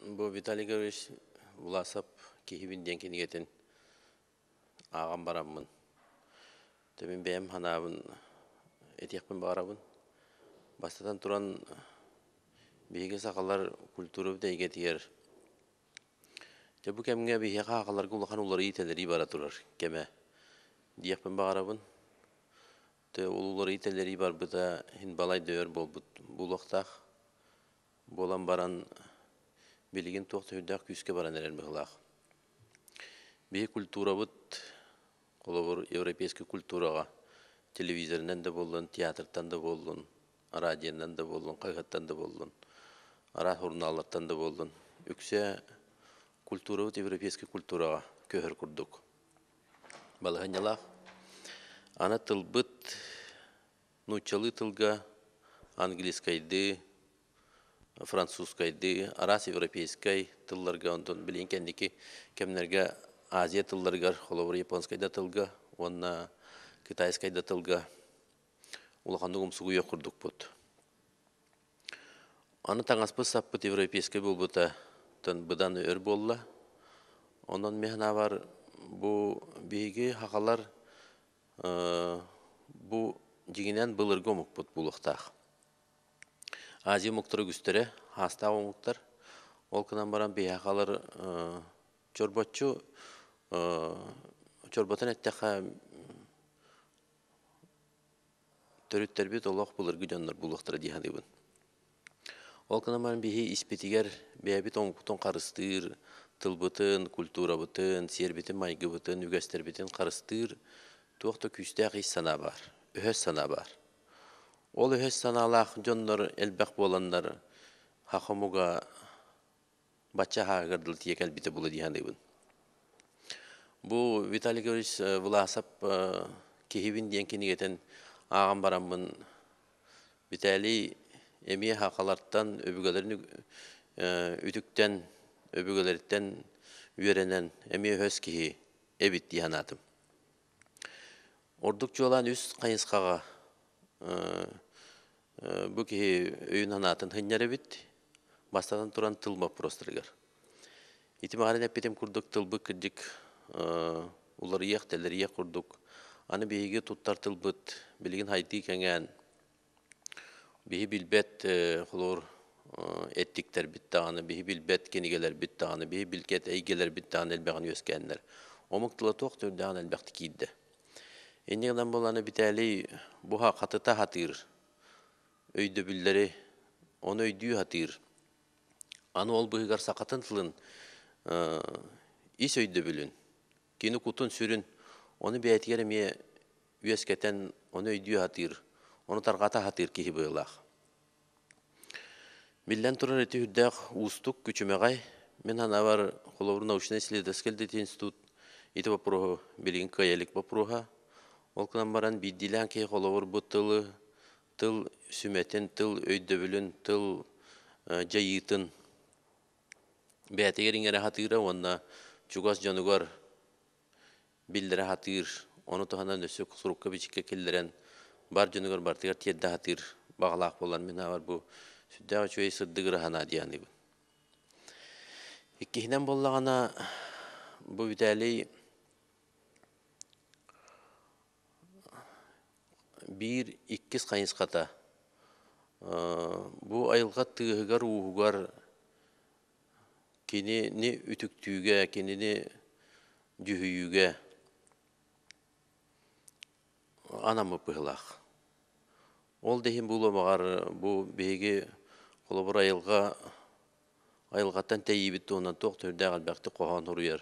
Бу Виталий Гаврилович Власов «Киһибин» диэн кинигэтин ааҕан бараммын, мин бэйэм санаабын этиэхпин баҕарабын. Бастатан туран, биһиги сахалар культурабыт эйгэтигэр дьэ бу кэмҥэ биһиэхэ сахаларга улахан уларыйыы-тэлэрии бара турар кэмэ диэхпин баҕарабын. Ол уларыйыы-тэлэрии барбыта иһин балай да өр буолбут буолуохтаах. Буолан баран билигин туох да сүрдээх күүскэ баран эрэр быһыылаах. Биһи культурабыт, холобур, европейскай культураҕа телевизорынан да буоллун, театртан да буоллун, радионан да буоллун, хаһыаттан да буоллун, араас сурунааллартан да буоллун, үксэ культурабыт европейскай культураҕа көһөр курдук балаһыанньалаах. Аны тылбыт нууччалыы тылга английскайдыы, французскайдыы, араас европейскай тылларга, онтон билигин кэнники кэмнэргэ Азия тылларыгар, холобур, японскай да тылга уонна китайскай да тылга улаханнык умсугуйуох курдукпут. Аны таҥаспыт-саппыт европейскай буолбута быдан өр буолла. Онон мин санаабар бу биһиги сахалар бу дьиҥинэн былыргы омукпут буолуохтаах. Азия омуктара үгүстэрэ хаастаах омуктар. Ол гынан баран биһиэхэ чорбоччу чорботон эттэххэ төрүттэрбит олох былыргы дьоннор буолуохтара дии саныыбын. Ол гынан баран биһи испитигэр бэйэбит омукпутун харыстыыр, тылбытын, культурабытын, сиэрбитин-майгыбытын, үгэстэрбитин харыстыыр туох да күүстээх ис санаа баар, өһөс санаа баар. Ол өһөс санаалаах дьоннор элбэх буоланнар саха омуга бачча аһааҕыгар дылы тиийэ кэлбитэ буолуо дии саныыбын. Бу Виталий Григорьевич Власов «Киһибин» диэн кинигэтин ааҕан бараммын Виталий эмиэ сахалартан өбүгэлэрин үтүктэн, өбүгэлэриттэн үөрэнэн эмиэ өһөс киһи эбит дии санаатым. Ордук чуолаан үс хайысхаҕа бу киһи өйүн-санаатын сынньар эбит. Бастатан туран тыл боппуруостарыгар. Ити маҕарын эппитим курдук тылбыт кырдьык уларыйыах-тэлэрийиэх курдук. Аны биһиги туттар тылбыт билигин хайдыы кэҥээн биһи билбэт холобур эттиктэрбит даҕаны, биһи билбэт кинигэлэрбит даҕаны, биһи билбэт эйгэлэрбит даҕаны элбэҕин үөскээннэр. Омук тыла туох да үрдээҕин элбэхтик киирдэ. Инньэ гынан буоллаҕына Виталий буһа хатыта сатыыр өйдөбүллэри ону өйдүү сатыыр. Аны ол быыһыгар сахатын тылын ис өйдөбүлүн, кини кутун-сүрүн ону бэйэтигэр эмиэ үөскэтэн ону өйдүү сатыыр, ону тарҕата сатыыр киһи быһыылаах. Биллэн турар, ити үрдээх уустук, күчүмэҕэй. Мин санаабар, холобур, научнай-исследовательскай институт ити боппуруоһу билигин кыайа илик боппуруоһа. Ол гынан баран биирдиилээн киһи холобур бу тылы, тыл сүмэтин, тыл өйдөбүлүн, тыл дьайыытын бэйэтигэр иҥэрэ сатыыра уонна чугас дьонугар биллэрэ сатыыр, ону туһанан өссө сурукка-бичиккэ киллэрэн бар дьонугар барытыгар тиэрдэ сатыыр баҕалаах буолан мин аҕар бу сүрдээх үчүгэй сырдык ыра санаа дии саныыбын. Иккиһинэн буоллаҕына бу Виталий биир иккис хайысхата бу айылҕа тыаһыгар-ууһугар кинини үтүктүүгэ, кинини дьүһүйүүгэ анаммыт быһыылаах. Ол да иһин буолуо баҕар бу биһиги холобур айылҕа айылҕаттан тэйиибит туһунан туох да сүрдээх элбэхтик хоһоон суруйар,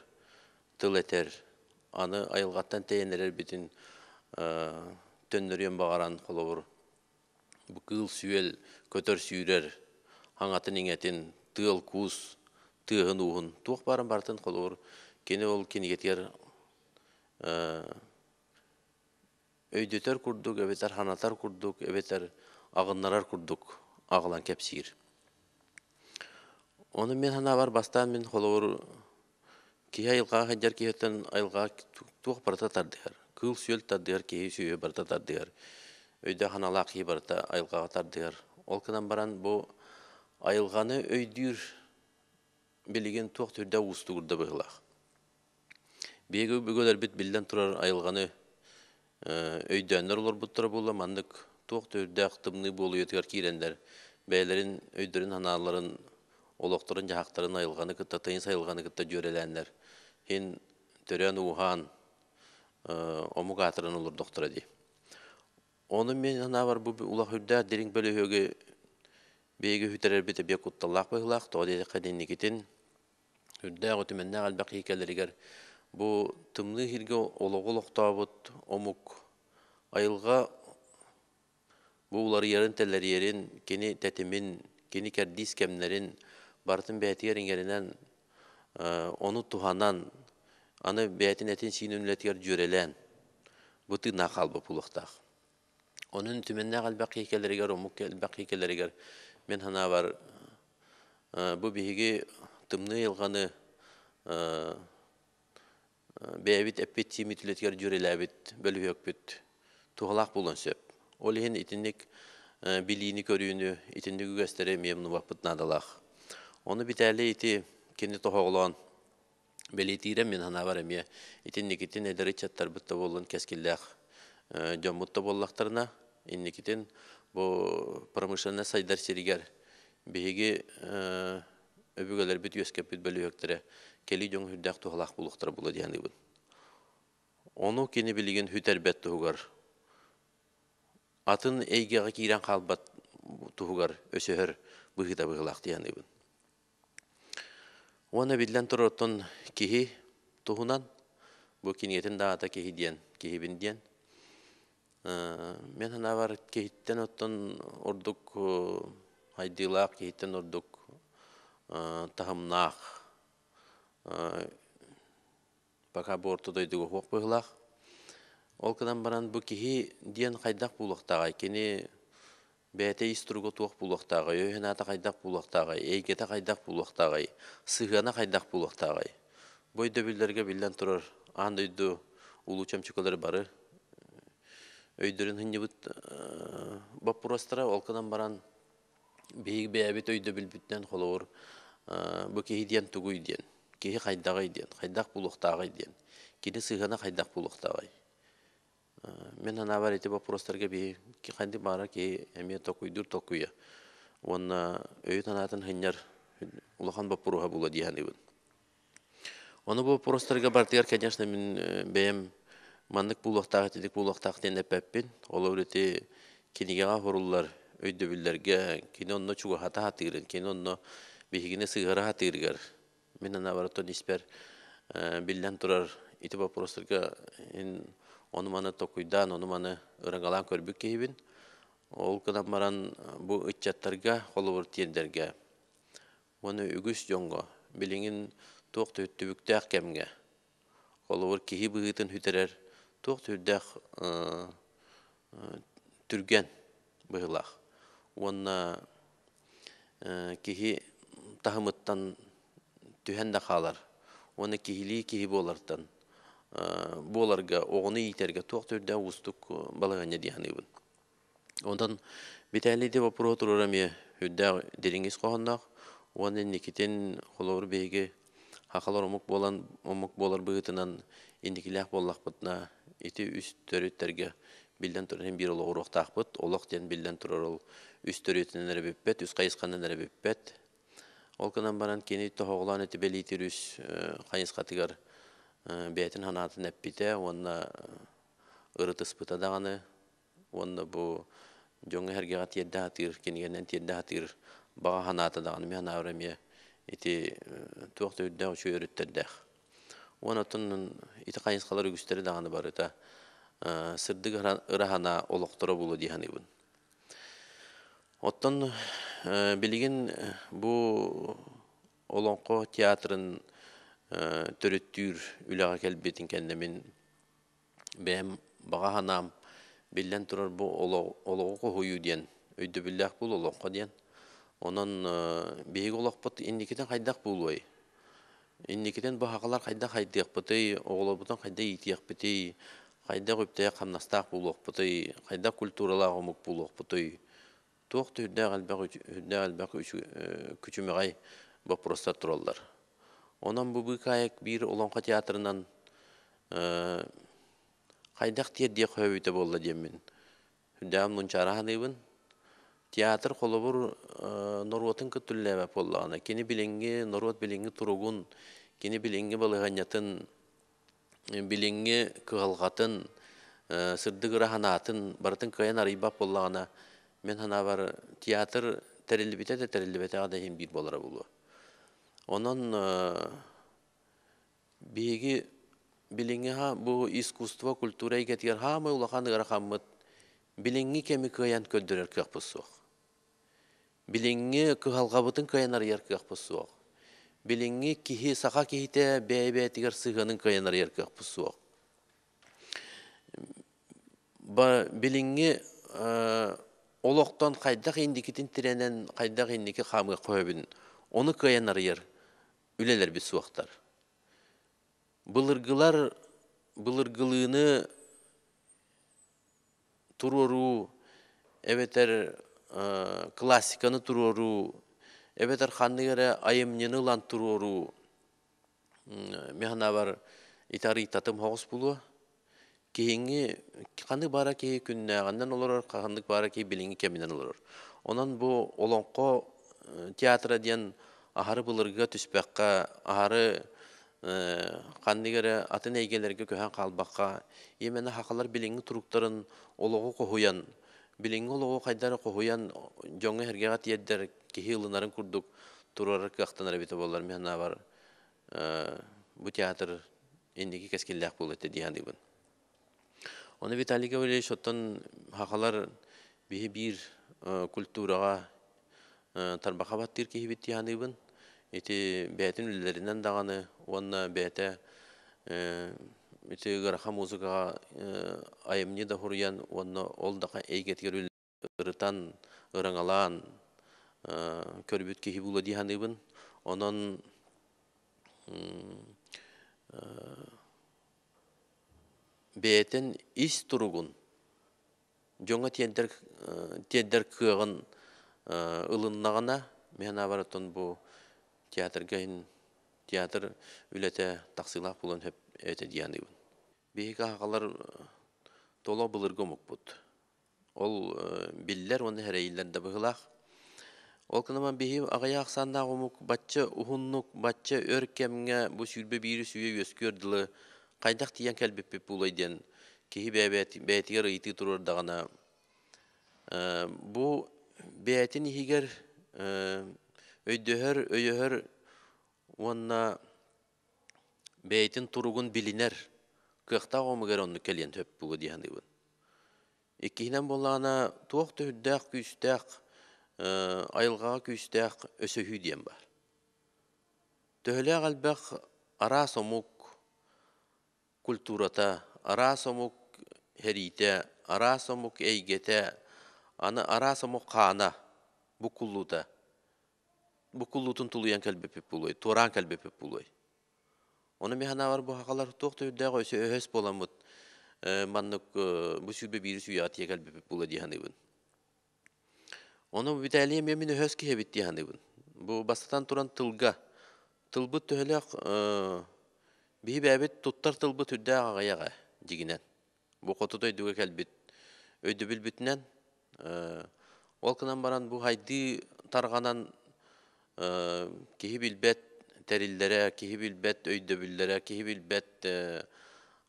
тыл этэр. Аны айылҕаттан тэйэн эрэрбитин төннөрүөн баҕаран холобур бу кыыл-сүөл, көтөр-сүүрэр хаҥатын-иҥэтин, тыал-куус тыаһын-ууһун туох баарын барытын холобур кини ол кинигэтигэр өйдөтөр курдук эбэтэр санатар курдук эбэтэр аҕыннарар курдук аҕалан кэпсиир. Ону мин санаабар бастаан мин холобур Киһи айылҕаҕа сылдьар киһиттэн айылҕаҕа туох барыта тардыһар. Кыыл-сүөл тардыһар, киһи сүөһү барыта тардыһар. Өйдөөх-санаалаах киһи барыта айылҕаҕа тардыһар. Ол гынан баран бу айылҕаны өйдүүр билигин туох да үрдээх уустугурда быһыылаах. Биһиги өбүгэлэрбит биллэн турар айылҕаны өйдөөннөр олорбуттара буолла маннык туох да үрдээх тымныы буолуйатыгар киирэннэр бэйэлэрин өйдөрүн-санааларын олохторун-дьаһахтарын айылҕаны кытта тыйыс айылҕаны кытта дьүөрэлээннэр иһин төрөөн-ууһаан омук аатыран олордохторо дии. Ону мин санаабар бу улах үрдээх дириҥ бөлүһүөгү биһиги сүтэрэрбит эбиэ кутталлаах быһыылаах. Тоҕо диэтэххэ инникитин үрдээх үтүмэннээх элбэх киһи кэлэригэр бу тымныы сиргэ олоҕу олохтообут омук айылҕа бу уларыйарын-тэлэрийэрин, кини тэтимин, кини кэрдиис кэмнэрин барытын бэйэтигэр иҥэринэн ону туһанан аны бэйэтин этин-сиинин үлэтигэр дьүөрэлээн бу тыыннаах хаалбыт буолуохтаах. Онон үтүмэннээх элбэх киһи кэлэригэр, омук элбэх киһи кэлэригэр мин санаабар бу биһиги тымныы айылҕаны бэйэбит эппит-сииммит үлэтигэр дьүөрэлээбит бөлүһүөкпүт туһалаах буолуон сөп. Ол иһин итинник билиини-көрүүнү, итинник үгэстэри эмиэ умнубаппыт наадалаах. Ону Битээлий ити кини тоһоҕолоон бэлиэтиирэ мин санаабар эмиэ итинникитин эдэр ыччаттарбыт да буоллун кэскиллээх дьоммут да буоллахтарына инникитин бу промышленность сайдар сиригэр биһиги өбүгэлэрбит үөскэппит бөлүһүөктэрэ кэлии дьоҥ сүрдээх туһалаах буолуохтара буолуо дии саныыбын. Ону кини билигин сүтэрбэт туһугар атын эйгэҕэ киирэн хаалбат туһугар өсөһөр быһыыта быһыылаах дии саныыбын. Уонна биллэн турар оттон киһи туһунан бу кинигэтин да аата киһи диэн, киһибин диэн. Мин санаабар киһиттэн оттон ордук хайдыылаах, киһиттэн ордук таһымнаах пока бу орто дойдуга суох быһыылаах. Ол гынан баран бу киһи диэн хайдах буолуохтааҕый? Кини бэйэтэ ис туруга туох буолуохтааҕый, өйө-санаата хайдах буолуохтааҕый, эйгэтэ хайдах буолуохтааҕый, сыһыана хайдах буолуохтааҕый? Бу өйдөбүллэргэ биллэн турар аан дойду улуу чөмчөкөлөрө бары өйдөрүн сынньыбыт боппуруостара. Ол гынан баран биһиги бэйэбит өйдөбүлбүтүнэн холобур бу киһи диэн тугуй диэн, киһи хайдаҕый диэн, хайдах буолуохтааҕый диэн, кини сыһыана хайдах буолуохтааҕый? Мин санаабар ити боппуруостарга биһи ханнык баҕарар киһи эмиэ толкуйдуур толкуйа уонна өйүн-санаатын сынньар улахан боппуруоһа буолуо дии саныыбын. Ону бу боппуруостарга барытыгар, конечно, мин бэйэм маннык буолуохтаах, итинник буолуохтаах диэн эппэппин. Ол ити кинигэҕэ уһуруллар өйдөбүллэргэ кини онно чугаһата сатыырын, кини онно биһигини сыһыара сатыырыгар мин анаабар оттон испэр биллэн турар ити боппуруостарга ону-маны толкуйдаан, ону-маны ыраҥалаан көрбүт киһибин. Ол гынан баран бу ыччаттарга холобур тиэрдэргэ уонна үгүс дьоҥҥо билигин туох да түбүктээх кэмҥэ холобур киһи быһыытын сүтэрэр туох да сүрдээх түргэн быһыылаах уонна киһи таһымыттан түһэн да хаалар уонна киһилии киһи буолартан буоларга оҕону иитэргэ туох да үрдээх уустук балаһыанньа дии саныыбын. Онтон Виталий ити боппуруоһу туруора эмиэ үрдээх дириҥ ис хоһоонноох уонна инникитин холобур биһиги сахалар омук буолан омук буолар быһыытынан инникилээх буоллахпытына ити үс төрүттэргэ биллэн турар иһин биир олоҕуруохтаахпыт. Олох диэн биллэн турар ол үс төрүөтүнэн эрэ бүппэт, үс хайысханан эрэ бүппэт. Ол гынан баран кини тоһоҕолоон ити бэлиитир үс хайысхатыгар бэйэтин санаатын эппитэ уонна ырытыспыта даҕаны уонна бу дьоҥҥо-сэргэҕэ тиэрдэ сатыыр, кинигэнэн тиэрдэ сатыыр баҕа санаата даҕаны мин санаабар эмиэ ити туох да үрдээх үчүгэй өрүттэрдээх. Уонна оттон ити хайысхалар үгүстэрэ даҕаны барыта сырдык ыра санаа олохторо буолуо дии саныыбын. Оттон билигин бу Олоҥхо театрын төрүттүүр үлэҕэ кэлбитин кэннэ мин бэйэм баҕа санаам биллэн турар бу олоҕу хоһуйуу диэн өйдөбүллээх буол олоҥхо диэн. Онон биһиги олохпут инникитин хайдах буолуой? Инникитин бу сахалар хайдах хайдыахпытый, оҕолорбутун хайдах иитиэхпитий, хайдах үптээх-хамнастаах буолуохпутуй, хайдах культуралаах омук буолуохпутуй? Туох да үрдээх элбэх үрдээх элбэх күчүмэҕэй боппуруостар тураллар. Онон бу быыкаайык биир Олоҥхо театрынан хайдах тиэрдиэх өбүтэ буолла диэммин сүрдээҕин мунчаара саныыбын. Театр холобур норуотун кытта үлэлээбэт буоллаҕына, кини билиҥҥи норуот билиҥҥи туругун, кини билиҥҥи балаһыанньатын, билиҥҥи кыһалҕатын, сырдык ыра санаатын барытын кыайан арыйбат буоллаҕына, мин санаабар, театр тэриллибитэ да тэриллибэтэҕэ да иһин биир буолара буолуо. Онон биһиги билиҥҥи бу искусство, культура эйгэтигэр хаамай улахан ыарахаммыт билиҥҥи кэми кыайан көрдөрөр кыахпыт суох. Билиҥҥи кыһалҕабытын кыайан арыйар кыахпыт суох. Билиҥҥи киһи, саха киһитэ бэйэ-бэйэтигэр сыһыанын кыайан арыйар кыахпыт суох. Билиҥҥи олохтон хайдах инникитин тирэнэн, хайдах инники хаамыахха сөбүн, ону кыайан арыйар үлэлэрбит суохтар. Былыргылар былыргылыыны туруоруу эбэтэр классиканы туруоруу эбэтэр ханнык эрэ айымньыны ылан туруоруу мин санаабар ити арыйтатым соҕус буолуо. Киһиҥҥи ханнык баара киһи күннээҕинэн олорор, ханнык баара киһи билиҥҥи кэминэн олорор. Онон бу олоҥхо театра диэн аһары былыргыга түспэххэ, аһары ханнык эрэ атын эйгэлэргэ көһөн хаалбакка, именно сахалар билиҥҥи туруктарын олоҕу хоһуйан, билиҥҥи олоҕу хайдах эрэ хоһуйан дьоҥҥо-сэргэҕэ тиэрдэр киһи ылынарын курдук туруорар кыахтанар эбитэ буоллар, мин санаабар, бу театр инники кэскиллээх буолуо этэ дии саныыбын. Ону Виталий Гаврильевич оттон сахалар биһи биир культураҕа тарбаха баттыыр киһибит дии саныыбын. Ити бэйэтин үлэлэринэн даҕаны уонна бэйэтэ ити ыарахан музыкаҕа айымньы да суруйан уонна ол да эйгэтигэр ырытан, ыраҥалаан көрбүт киһи буолуо дии саныыбын. Онон бэйэтин ис туругун дьоҥҥо тиэрдэр тиэрдэр кыаҕын ылыннаҕына, мин санаабар, оттон бу театрга иһин театр үлэтэ тахсыылаах буолуон сөп этэ дии саныыбын. Биһиги аҕалар толо былыргы омукпут. Ол биллэр уонна эрэйиллэр да быһыылаах. Ол гынан биһи аҕыйах ахсааннаах омук бачча уһуннук, бачча өр кэмҥэ бу 21 үйэ үөскүөр дылы хайдах тиийэн кэлбиппит буолуой диэн киһи бэйэтигэр ыйытыы туруордаҕына, бу бэйэтин иһигэр өйдөһөр, өйөһөр уонна бэйэтин туругун билинэр кыахтаах омугар оннук кэлиэн сөп буолуо дии саныыбын. Иккиһинэн буоллаҕына, туох да үрдээх күүстээх, айылҕаҕа күүстээх өсөһүү диэн баар. Төһөлөөх элбэх араас омук культурата, араас омук сэриитэ, араас омук эйгэтэ, аны араас омук хаана буккуллуута, буккуллуутун тулуйан кэлбиппит буолуой, туораан кэлбиппит буолуой. Ону мин санаабар бу сахалар туох да үрдээх өсө өһөс буоламмыт маннык бу 21 үйэҕэ тиийэ кэлбиппит буолуо дии саныыбын. Ону Виталий эмиэ мин өһөс киһи эбит дии саныыбын. Бу бастатан туран тылга. Тылбыт төһөлөөх биһи бэйэбит туттар тылбыт үрдээх аҕыйах ээ дьигинэн. Бу хоту дойдуга кэлбит өйдөбүлбүтүнэн ол гынан баран бу хайдыы тарҕанан киһи билбэт тэриллэрэ, киһи билбэт өйдөбүллэрэ, киһи билбэт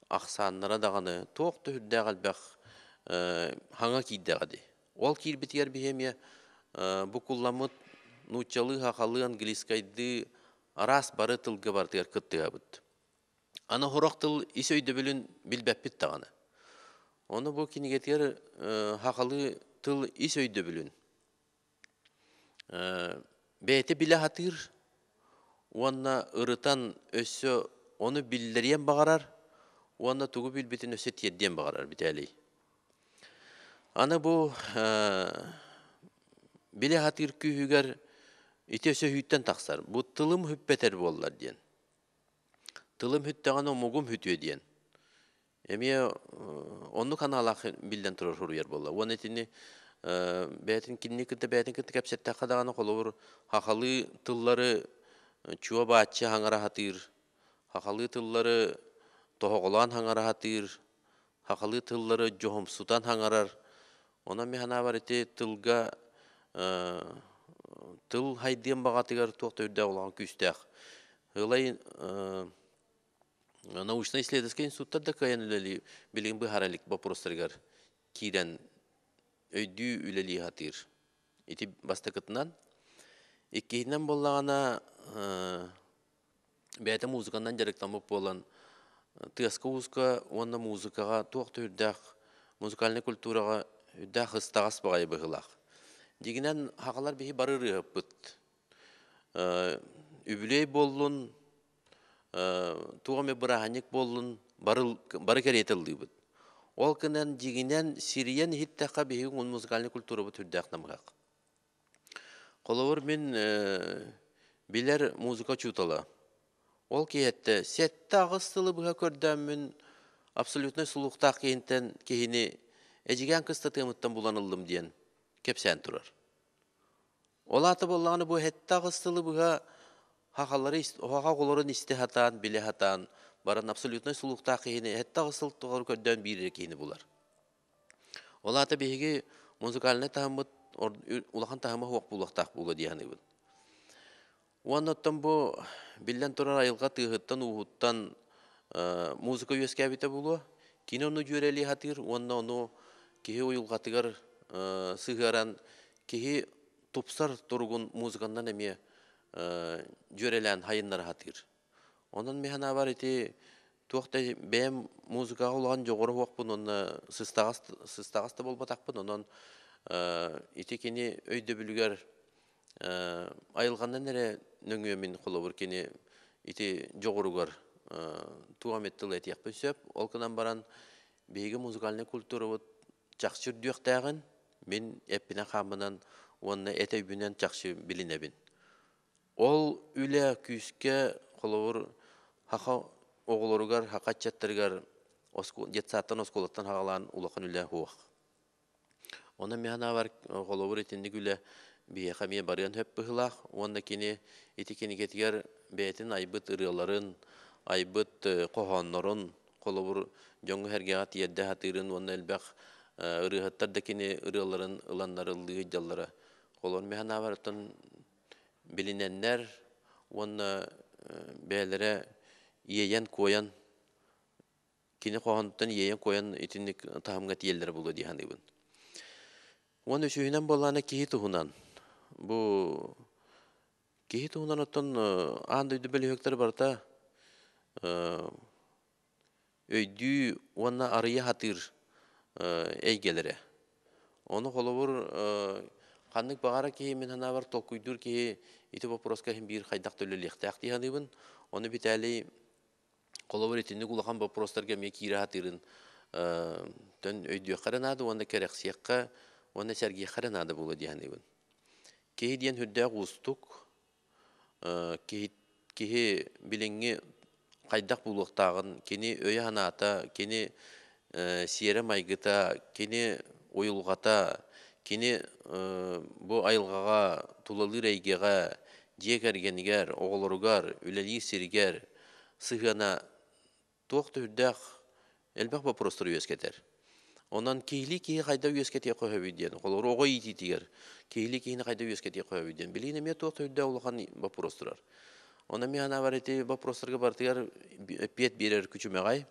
ахсааннара даҕаны туох да сүрдээх элбэх хаҥа киирдэҕэ дии. Ол киирбитигэр биһи эмиэ букулламмыт нууччалыы, сахалыы, английскайдыы араас бары тылга барытыгар кыттыһабыт. Аны сорох тыл ис өйдөбүлүн билбэппит даҕаны. Ону бу кинигэтигэр сахалыы тыл ис өйдөбүлүн бэйэтэ билэ сатыыр уонна ырытан өссө ону биллэриэн баҕарар уонна тугу билбитин өссө тиэрдиэн баҕарар Виталий. Аны бу билэ сатыыр күүһүгэр ити өсөһүүттэн тахсар. Бу тылым бүппэтэр буоллар диэн. Тылым бүттэҕинэ омугум бүтүө диэн. Эмиэ оннук аналаах биллэн турар суруйар буолла. Уонна итини бэйэтин кинини кытта бэйэтин кытта кэпсэттэххэ даҕаны холобур сахалыы тыллары Чуо-бааччы хаҥара сатыыр, сахалыы тыллары тоһоҕолоон хаҥара сатыыр, сахалыы тыллары дьоһумсутан хаҥарар. Онон мин санаабар ити тылга тыл хайдыан баҕатыгар туох да үрдээх улахан күүстээх. Ылай научно-исследовательскай институттар да кыайан үлэлии билигин быһаара илик боппуруостарыгар киирэн өйдүү үлэлии сатыыр. Ити бастакытынан. Иккиһинэн буоллаҕына бэйэтэ музыканан дьарыктаммыт буолан тыаска-ууска уонна музыкаҕа туох да үрдээх музыкальнай культураҕа үрдээх ыстаҕас баҕайы быһыылаах. Дьиҥинэн сахалар биһи бары ырыаһыппыт. Үбүлүөй буоллун, туох эмэ бырааһынньык буоллун бары, бары кэриэтэ ыллыыбыт. Ол гынан дьиҥинэн сирийэн иһиттэххэ биһиги музыкальнай культурабыт үрдээх намыһах. Холобур, мин билэр музыка учуутала. Ол киһиэттэ 7-8 сылы быһа көрдөөммүн абсолютнай сулуктаах киһинтэн киһини Эдьигээн Кыстатыамыттан булан ыллым диэн кэпсээн турар. Ол аата буоллаҕына бу 7-8 сылы быһа хахалары хаха оҕолорун истэ сатаан, билэ сатаан баран абсолютнай сулуктаах киһини 7-8 сыл тухары көрдөөн биир эрэ киһини булар. Ол аата биһиги музыкальнай таһыммыт улахан таһыма суох буолуохтаах буолуо дии саныыбын. Уонна оттон бу биллэн турар айылҕа тыаһыттан-ууһуттан музыка үөскээбитэ буолуо. Кини ону дьүөрэлии сатыыр уонна ону киһи уйулҕатыгар сыһыаран киһи тупсар туругун музыканнан эмиэ дьүөрэлээн хайыннара сатыыр. Онон мин санаабар ити туох да бэйэм музыкаҕа улахан дьоҕура суохпун уонна сыстаҕас сыстаҕас да буолбатахпын онон ити кини өйдөбүлүгэр айылҕанан эрэ нөҥүө мин холобур кини ити дьоҕуругар туох эмит тыл этиэхпин сөп. Ол гынан баран биһиги музыкальнай культурабыт чахчы үрдүөхтээҕин мин эппинэн-хааммынан уонна эт өйбүнэн чахчы билинэбин. Ол үлэ күүскэ холобур саха оҕолоругар, саха ыччаттарыгар детсадтан, оскуолаттан саҕалаан улахан үлэ суох. Онон мин санаабар холобур итинник үлэ биһиэхэ эмиэ барыан сөп быһыылаах уонна кини ити кинигэтигэр бэйэтин айбыт ырыаларын, айбыт хоһооннорун холобур дьоҥҥо-сэргэҕэ тиэрдэ сатыырын уонна элбэх ырыаһыттар да кини ырыаларын ыланнар ыллыы сылдьаллара. Холобур мин санаабар оттон билинэннэр уонна бэйэлэрэ иэйэн-куойан кини хоһоонуттан иэйэн-куойан итинник таһымҥа тиийэллэрэ буолуо дии саныыбын. Уонна үсүһүнэн буоллаҕына киһи туһунан. Бу киһи туһунан оттон аан дойду бөлүһүөктэрэ барыта өйдүү уонна арыйа сатыыр эйгэлэрэ. Ону холобур ханнык баҕара киһи мин санаабар толкуйдуур киһи ити боппуруоска иһин биир хайдах да үлэлиэхтээх дии саныыбын. Ону Виталий холобур итинник улахан боппуруостарга эмиэ киирэ сатыырын төн өйдүөххэ эрэ наада уонна кэрэхсиэххэ уонна сэргиэххэ эрэ наада буолуо дии саныыбын. Киһи диэн сүрдээх уустук киһи киһи билиҥҥи хайдах буолуохтааҕын кини өйө-санаата, кини сиэрэ-майгыта, кини уйулҕата, кини бу айылҕаҕа, тулалыыр эйгэҕэ, дьиэ кэргэнигэр, оҕолоругар, үлэлиир сиригэр сыһыана туох да үрдээх элбэх боппуруостары үөскэтэр. Онон киһилии киһи хайда үөскэтиэххэ сөбүй диэн, холобур, оҕо иитиитигэр киһилии киһини хайда үөскэтиэххэ сөбүй диэн, билигин эмиэ туох да үрдээх улахан боппуруос турар. Онон мин санаабар ити боппуруостарга барытыгар эппиэт биэрэр күчүмэҕэй.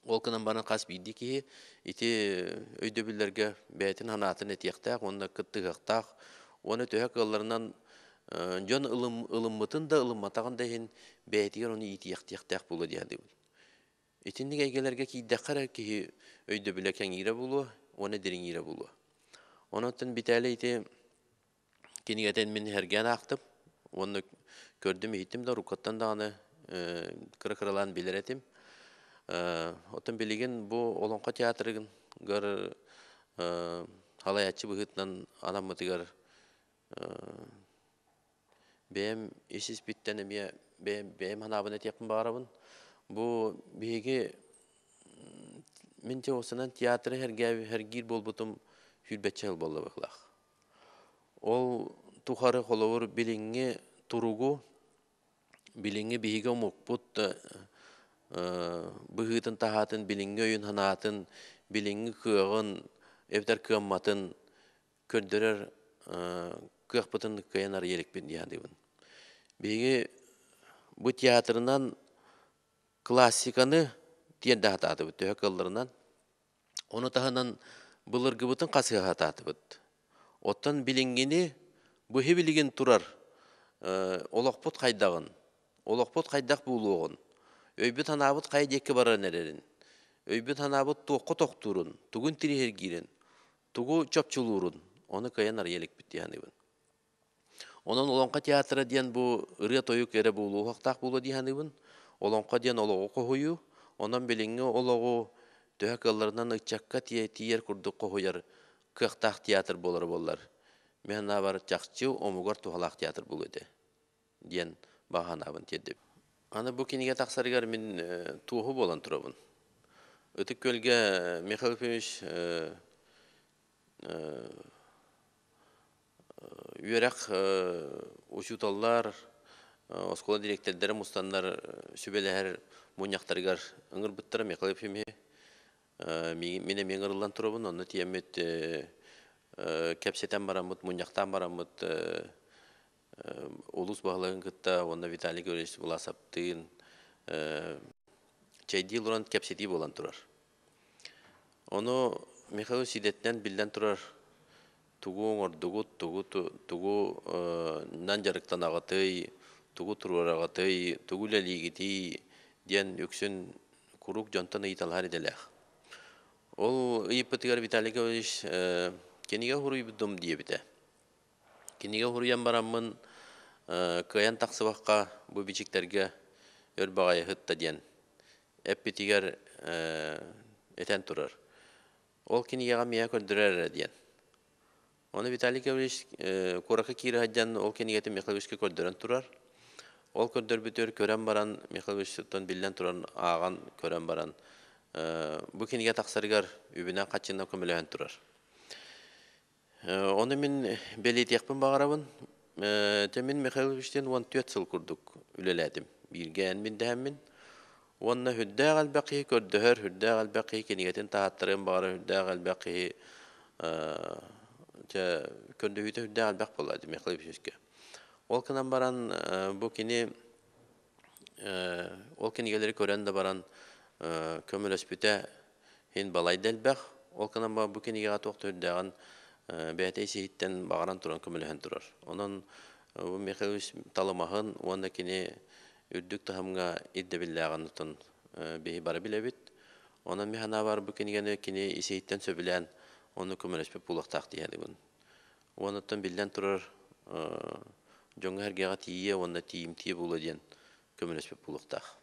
Ол гынан баран хас биирдии киһи ити өйдөбүллэргэ бэйэтин санаатын этиэхтээх уонна кыттыһыахтаах уонна төһө кыалларынан дьон ылыммытын да ылымматаҕын да иһин бэйэтигэр ону иитиэхтиэхтээх буолуо дии саныыбын. Итинник эйгэлэргэ киирдэххэ эрэ киһи өйдөбүлэ кэҥиирэ буолуо уонна дириҥиирэ буолуо. Онон Битээлий ити кинигэтин мин сэргээн аахтым уонна көрдүм-иһиттим да уруккуттан даҕаны кыра-кыралаан билэр этим. Оттон билигин бу Олоҥхо театрыгар салайааччы быһыытынан анаммытыгар бэйэм ис-испиттэн эмиэ бэйэм бэйэм санаабын этиэхпин баҕарабын. Бу биһиги мин уопсайынан театры сэргиир буолбутум сүүрбэччэ сыл буолла быһыылаах. Ол тухары холобур билиҥҥи туругу Билиҥҥи биһиги омукпут быһыытын-таһаатын, билиҥҥи өйүн-санаатын, билиҥҥи кыаҕын эбэтэр кыамматын көрдөрөр кыахпытын кыайан арыйа иликпин дии саныыбын. Биһиги бу театрынан классиканы тиэрдэ сатаатыбыт төһө кыалларынан. Ону таһынан былыргыбытын хасыһа сатаатыбыт. Оттон билиҥҥини бу билигин турар олохпут хайдаҕын, олохпут хайдах буолуоҕун, өйбүт-санаабыт хайа диэки баран эрэрин, өйбүт-санаабыт туохха тохтуурун, тугун тириһиргиирин, тугу чопчулуурун ону кыайан арыйа иликпит дии саныыбын. Онон Олоҥхо театра диэн бу ырыа-тойук эрэ буолуохтаах буолуо дии саныыбын. Олоҥхо диэн олоҕу хоһуйуу. Онон билиҥҥи олоҕу төһө кыалларынан ыччакка тиийэр курдук хоһуйар кыахтаах театр буолара буоллар, мин санаабар, чахчы омугар туһалаах театр буолуо этэ диэн баҕа санаабын тиэрдэбин. Аны бу кинигэ тахсарыгар мин туоһу буолан турабын. Ытык Күөлгэ Михаил Ефимович Үөрэх учууталлар, оскуола дириэктэрдэрэ мустаннар сүбэлэһэр мунньахтарыгар ыҥырбыттара Михаил Ефимовиһы. Мин эмиэ ыҥырыллан турабын, онно тиийэммит кэпсэтэн бараммыт, мунньахтаан бараммыт улуус баһылыгын кытта уонна Виталий Григорьевич Власовтыын чэйдии олорон кэпсэтии буолан турар. Ону Михаил Сидэтинэн биллэн турар тугу оҥордугут, тугу тугу нан дьарыктанаҕытый, тугу туруораҕытый, тугу үлэлиигитий диэн үксүн куруук дьонтон ыйыталаһар идэлээх. Ол ыйыппытыгар Виталий Гаврильевич кинигэ суруйбутум диэбитэ. Кинигэ суруйан бараммын кыайан тахсыбакка бу бичиктэргэ өр баҕайы сытта диэн эппитигэр этэн турар. Ол кинигэҕэ миэхэ көрдөрөр эрэ диэн. Ону Виталий Гаврильевич куоракка киирэ сылдьан ол кинигэтин Михайловичка көрдөрөн турар. Ол көрдөрбүтүгэр көрөн баран Михайловичтан биллэн туран ааҕан көрөн баран бу кинигэ тахсарыгар үбүнэн-хаччынан көмөлөһөн турар. Ону мин бэлиэтиэхпин баҕарабын. Дьэ мин Михаил Ильичтиин 14 сыл курдук үлэлээтим. Бииргэ эн-мин дэһэммин. Уонна сүрдээх элбэх киһи көрдөһөр, сүрдээх элбэх киһи кинигэтин таһааттарыан баҕарар, сүрдээх элбэх киһи дьэ көрдөһүүтэ сүрдээх элбэх буолла Михаил Ильичкэ. Ол гынан баран бу кини ол кинигэлэри көрөн да баран көмөлөспүтэ иһин балайда элбэх. Ол гынан баран бу кинигэҕэ туох да үрдээҕин бэйэтэ ис-иһиттэн баҕаран туран көмөлөһөн турар. Онон бу Михаил талымаһын уонна кини үрдүк таһымҥа ирдэбиллээҕин оттон биһи бары билэбит. Онон мин санаабар бу кинигэни кини ис-иһиттэн сөбүлээн ону көмөлөспүт буолуохтаах дии саныыбын. Уонуттан биллэн турар дьоҥҥо-сэргэҕэ тиийиэ уонна тиийимтиэ буолуо диэн көмөлөспүт буолуохтаах.